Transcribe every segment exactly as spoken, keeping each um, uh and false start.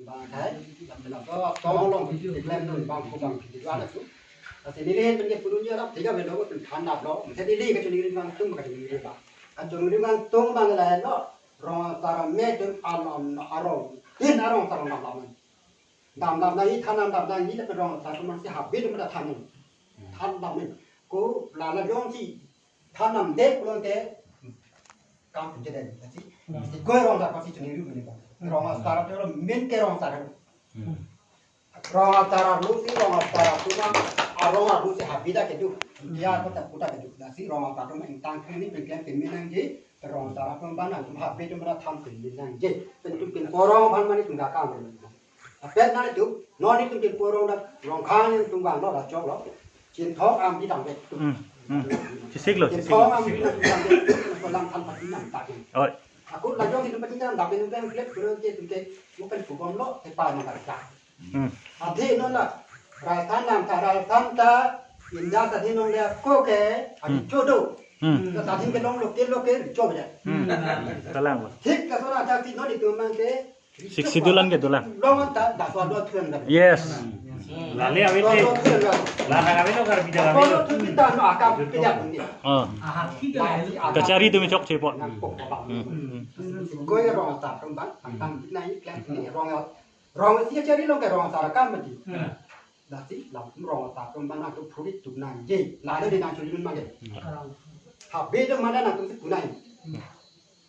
Bang hai, lapen laso tong along keklem dun bang ko bang di dua na su. Lasi neli hen pen ke pulun ya dak tiga belo tu than dap lo. Mesti neli kachiningri bang tum kachiningri bang. Kachiningri bang tum bang lahenlo. Rong asar me tum along arong. Tin arong asar dam dam. Dam dam nangji, than dam dam nangji, lapen rong asar atum si habit atum ta than nang. Than dam nang. Ko lala jongsi than damde pulote kam pinjede. Lasi, hmm, si koi rong asar aphansi chiningri bang. Rong asar atum main ke rong asar. Hmm. Rong asar arlo si rong asar atum, arong arlo si habit ta kedo. Ya, kota kota kedo. Lasi rong asar atum ingtang kri ni pengklem pengmin nangji. Rong asar atum bang nangtum habit atum bang than pengmin nangji. Pen tum pin porong bang mani tum dakam. Apet nangtum, non nelitum pin porong dak, rong khang nelitum bang lo dak chok lo. Chinthong am di dam bek. Hmm, hmm. Chisik lo, chisik lo. Chinthong am di dam bek. Kolang than pati nang tak. Oi. Ako lajong di tempat ini dam bek nang klep, kurang ke tum ke, bukan pugom lo, ke pa nang tak. Hmm. Athe non la, Rajasthan nang ta, Rajasthan ta, India ta di nong le ko ke, adi, hmm, chodo. Hmm. Ta ta din ke long lo ke lo ke, chodo ya. Hmm. Kalang lo. Thik laso na ta di non di tum mang ke, Sixth Schedule an kedo lang. Long ta, dak so dua thuan dak. Yes. Lale ave te. Dua thuan dak. Lale ave lo, Karbi dak ave lo. Dua thuan kita no akam pejak ni. Oh. Aha, thik hai. Kachari tu me chokche po. Nang pok apa. Hmm. Hmm. Koi rong asar atum bang, tang tang nai klan ni rong rong si kachari long ke rong asar akam mati. Hmm. Lasi lam rong asar atum bang nangtum phuri tum nangji. Lale di nang chuli nang je. Hmm. Habit atum mana nangtum si kunai. Hmm.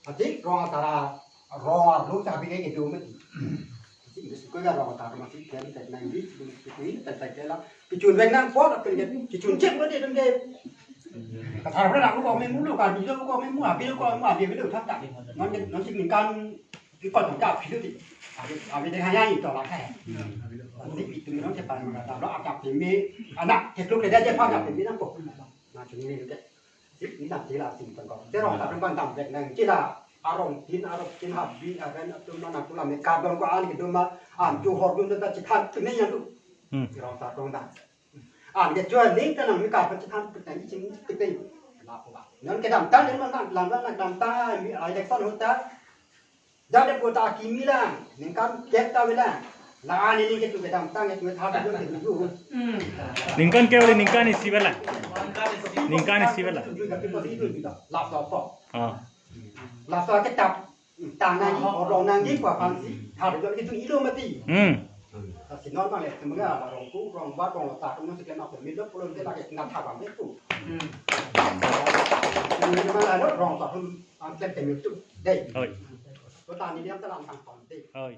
Athe rong asar, rong arlo ta habit ke kedo mati. Athe isi koi ga rong asar atum si klan tek nangji, si koi tek tek la. Kichun vek nang pot, apen ke kichun chek mati atum ke. Kasar pura aku kok memu lo, Karbi lo kok memu, habit lo kok memu, habit lo thak thak. Non ke, non si ningkan, ki kot ka habit lo di. Habit, habit de hanya ni to la kai. Athe itum non ke pan mata lo, akap peme, anak, ke lo ke dia je pa akap peme nang kok. Na chiningri ke. Sik ni dam sila sing tengkok. Te rong asar atum bang dam bek nangji la. Arong tin, arong tin habit, aran atum non atum la me kardom ko an kedo ma. An tu hor dun ta chithan tu ne ya tu. Hmm. Rong asar atum bang. An ke chua ni ta nang me kardom chithan tu ta ni ching tu te. Lapu ba. Non kedamtang ni non nang lam nang damtang mi election ahut ta. Jadi kota akimi lang, ningkan kep ta avelang. La ani ni ketu kedamtang ketu thar ketu ketu. Hmm. Ningkan ke ave, ningkan isi avelang. Ningkan isi avelang. Tujuh tapi pasti itu juga. Lap lap pok. Ah. Lap lap ke tap. Tang nangji, orang nangji ko aphansi. Thar ketu ketu ilo mati. Hmm. Lasi normal ya, semoga rong ku, rong bat, rong asar atum si kena pemilu pulang dia lagi kena thabang itu. Hmm. Ini malah ada rong asar atum angkat pemilu tu. Dei. Oi. Kota ni dia telah tang tang dei. Oi.